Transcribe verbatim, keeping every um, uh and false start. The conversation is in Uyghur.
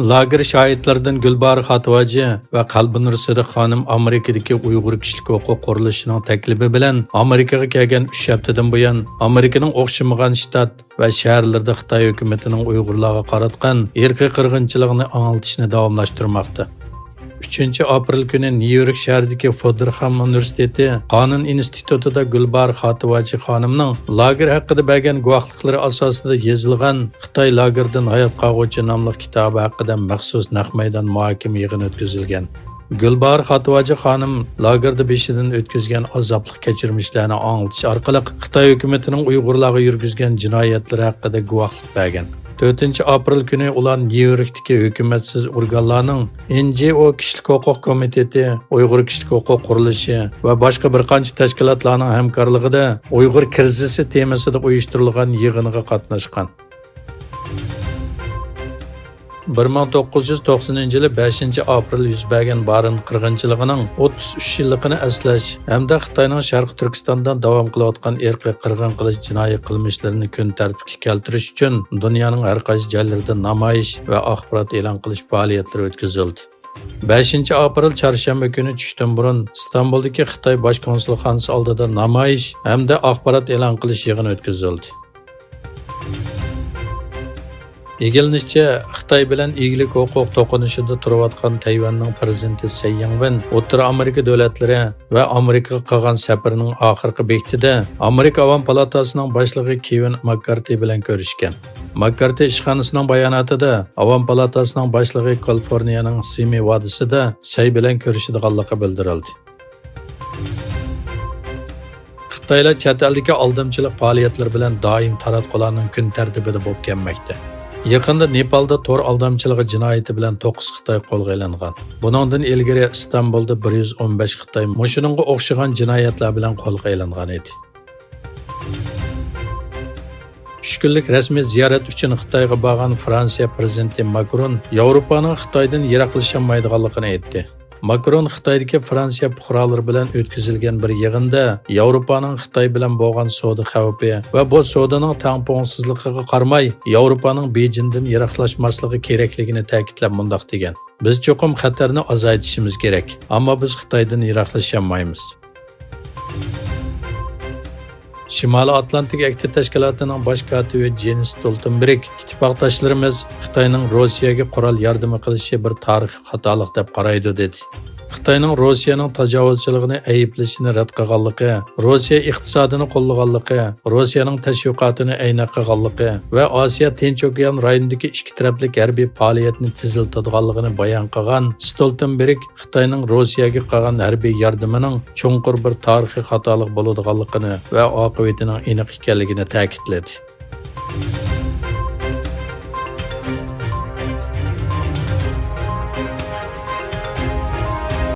لاگېر شاھىتلىرىدىن گۈلباھار خاتىۋاجى ۋە قەلبىنۇر سىدىق خانىم ئامېرىكىدىكى ئۇيغۇر كىشىلىك ھوقۇق قۇرۇلۇشىنىڭ تەكلىپى بىلەن ئامېرىكىغا كەلگەن ئۈچ ھەپتىدىن بۇيان، ئامېرىكىنىڭ ئوخشىمىغان شتات ۋە شەھەرلىرىدە خىتاي ھۆكۈمىتىنىڭ ئۇيغۇرلارغا قاراتقان ئىرقىي قىرغىنچىلىقىنى ئاڭلىتىشنى داۋاملاشتۇرماقتا. ئۈچىنچى ئاپرېل كۈنى نيۇ يورك شەھىرىدىكى فوددېرخام ئۇنىۋېرسىتېتى قانۇن ئىنستىتۇتىدا گۈلباھار خاتىۋاجى خانىمنىڭ لاگېر ھەققىدە بەرگەن گۇۋاھلىقلىرى ئاساسىدا يېزىلغان خىتاي لاگېردىن ھايات قالغۇچى ناملىق كىتابى ھەققىدە مەخسۇس نەق مەيدان مۇھاكىمە يىغىنى ئۆتكۈزۈلگەن. گۈلباھار خاتىۋاجى خانىم لاگېردا بېشىدىن ئۆتكۈزگەن ئازابلىق كەچۈرمىشلەرنى ئاڭلىتىش ئارقىلىق خىتاي ھۆكۈمىتىنىڭ ئۇيغۇرلارغا يۈرگۈزگەن جىنايەتلىرى ھەققىدە گۇۋاھلىق بەرگەن. تۆتىنچى ئاپرېل كۈنى ئۇلار نيۇ يوركتىكى ھۆكۈمەتسىز ئورگانلارنىڭ ئېن جى ئو كىشىلىك ھوقۇق كومىتېتى، ئۇيغۇر كىشىلىك ھوقۇق قۇرۇلۇشى ۋە باشقا بىر قانچە تەشكىلاتلارنىڭ ھەمكارلىقىدا ئۇيغۇر كىرىزىسى تېمىسىدا ئۇيۇشتۇرۇلغان يىغىنىغا قاتناشقان. بىر مىڭ توققۇز يۈز توقسىنىنچى يىلى بەشىنچى ئاپرېل يۈز بەرگەن بارىن قىرغىنچىلىقىنىڭ ئوتتۇز ئۈچ يىللىقىنى ئەسلەش ھەمدە خىتاينىڭ شەرقىي تۈركىستاندا داۋام قىلىۋاتقان ئىرقىي قىرغىن قىلىش جىنايى قىلمىشلىرىنى كۈن تەرتىپكە كەلتۈرۈش ئۈچۈن دۇنيانىڭ ھەر قايسى جايلىرىدا نامايىش ۋە ئاخبارات ئېلان قىلىش پائالىيەتلىرى ئۆتكۈزۈلدى. بەشىنچى ئاپرېل چارشەنبە كۈنى چۈشتىن بۇرۇن ئىستانبۇلدىكى خىتاي باش كونسۇلخانىسى ئالدىدا نامايىش ھەمدە ئاخبارات ئېلان قىلىش يىغىنى ئۆتكۈزۈلدى. ئىگىلىنىشىچە، خىتاي بىلەن ئىگىلىك ھوقۇق توقۇنۇشىدا تۇرۇۋاتقان تەيۋەننىڭ پىرېزىدېنتى سەي يىڭۋېن ئوتتۇرا ئامېرىكا دۆلەتلىرى ۋە ئامېرىكىغا قىلغان سەپىرىنىڭ ئاخىرقى بېكىتىدە ئامېرىكا ئاۋام پالاتاسىنىڭ باشلىقى كېۋىن ماككارتى بىلەن كۆرۈشكەن. ماككارتى ئىشخانىسىنىڭ باياناتىدا ئاۋام پالاتاسىنىڭ باشلىقى كالىفورنىيەنىڭ سېمى ۋادىسىدا سەي بىلەن كۆرۈشىدىغانلىقى بىلدۈرۈلدى. خىتايلار چەت ئەلدىكى ئالدامچىلىق پائالىيەتلىرى بىلەن دائىم تاراتقۇلارنىڭ كۈن تەرتىپىدە بولۇپ كەلمەكتە. يېقىندا نېپالدا تور ئالدامچىلىقى جىنايىتى بىلەن توققۇز خىتاي قولغا ئېلىنغان. بۇنىڭدىن ئىلگىرى ئىستانبۇلدا بىر يۈز ئون بەش خىتاي مۇشۇنىڭغا ئوخشىغان جىنايەتلەر بىلەن قولغا ئېلىنغان ئىدى. ئۈچ كۈنلۈك رەسمىي زىيارەت ئۈچۈن خىتايغا بارغان فرانسىيە پىرېزىدېنتى ماكرون ياۋروپانىڭ خىتايدىن يىراقلىشالمايدىغانلىقىنى ئېيتتى. ماكرون خىتايدىكى فرانسىيە پۇقرالىرى بىلەن ئۆتكۈزۈلگەن بىر يىغىندا ياۋروپانىڭ خىتاي بىلەن بولغان سودا خەۋپى ۋە بۇ سودىنىڭ تەڭپۇڭسىزلىقىغا قارىماي، ياۋروپانىڭ بېيجىڭدىن يىراقلاشماسلىقى كېرەكلىكىنى تەكىتلەپ مۇنداق دېگەن: «بىز چوقۇم خەتەرنى ئازايتىشىمىز كېرەك، ئەمما بىز خىتايدىن يىراقلىشالمايمىز.» شىمالىي ئاتلانتىك ئەھدى تەشكىلاتىنىڭ باش كاتىپى جېنس ستولتېنبېرگ ئىتتىپاقداشلىرىمىز خىتاينىڭ روسىيەگە قورال ياردىمى قىلىشى بىر تارىخىي خاتالىق دەپ قارايدۇ، دېدى. خىتاينىڭ روسىيەنىڭ تاجاۋۇزچىلىقىنى ئەيىبلىشىنى رەت قىلغانلىقى، روسىيە ئىقتىسادىنى قوللىغانلىقى، روسىيەنىڭ تەشۋىقاتىنى ئەينەك قىلغانلىقى ۋە ئاسىيا تىنچ ئوكيان رايونىدىكى ئىككى تەرەپلىك ھەربىي پائالىيەتنى تېزلىتىدىغانلىقىنى بايان قىلغان ستولتېنبېرگ خىتاينىڭ روسىيەگە قىلغان ھەربىي ياردىمىنىڭ چوڭقۇر بىر تارىخىي خاتالىق بولىدىغانلىقىنى ۋە ئاقىۋىتىنىڭ ئېنىق ئىكەنلىكىنى تەكىتلىدى.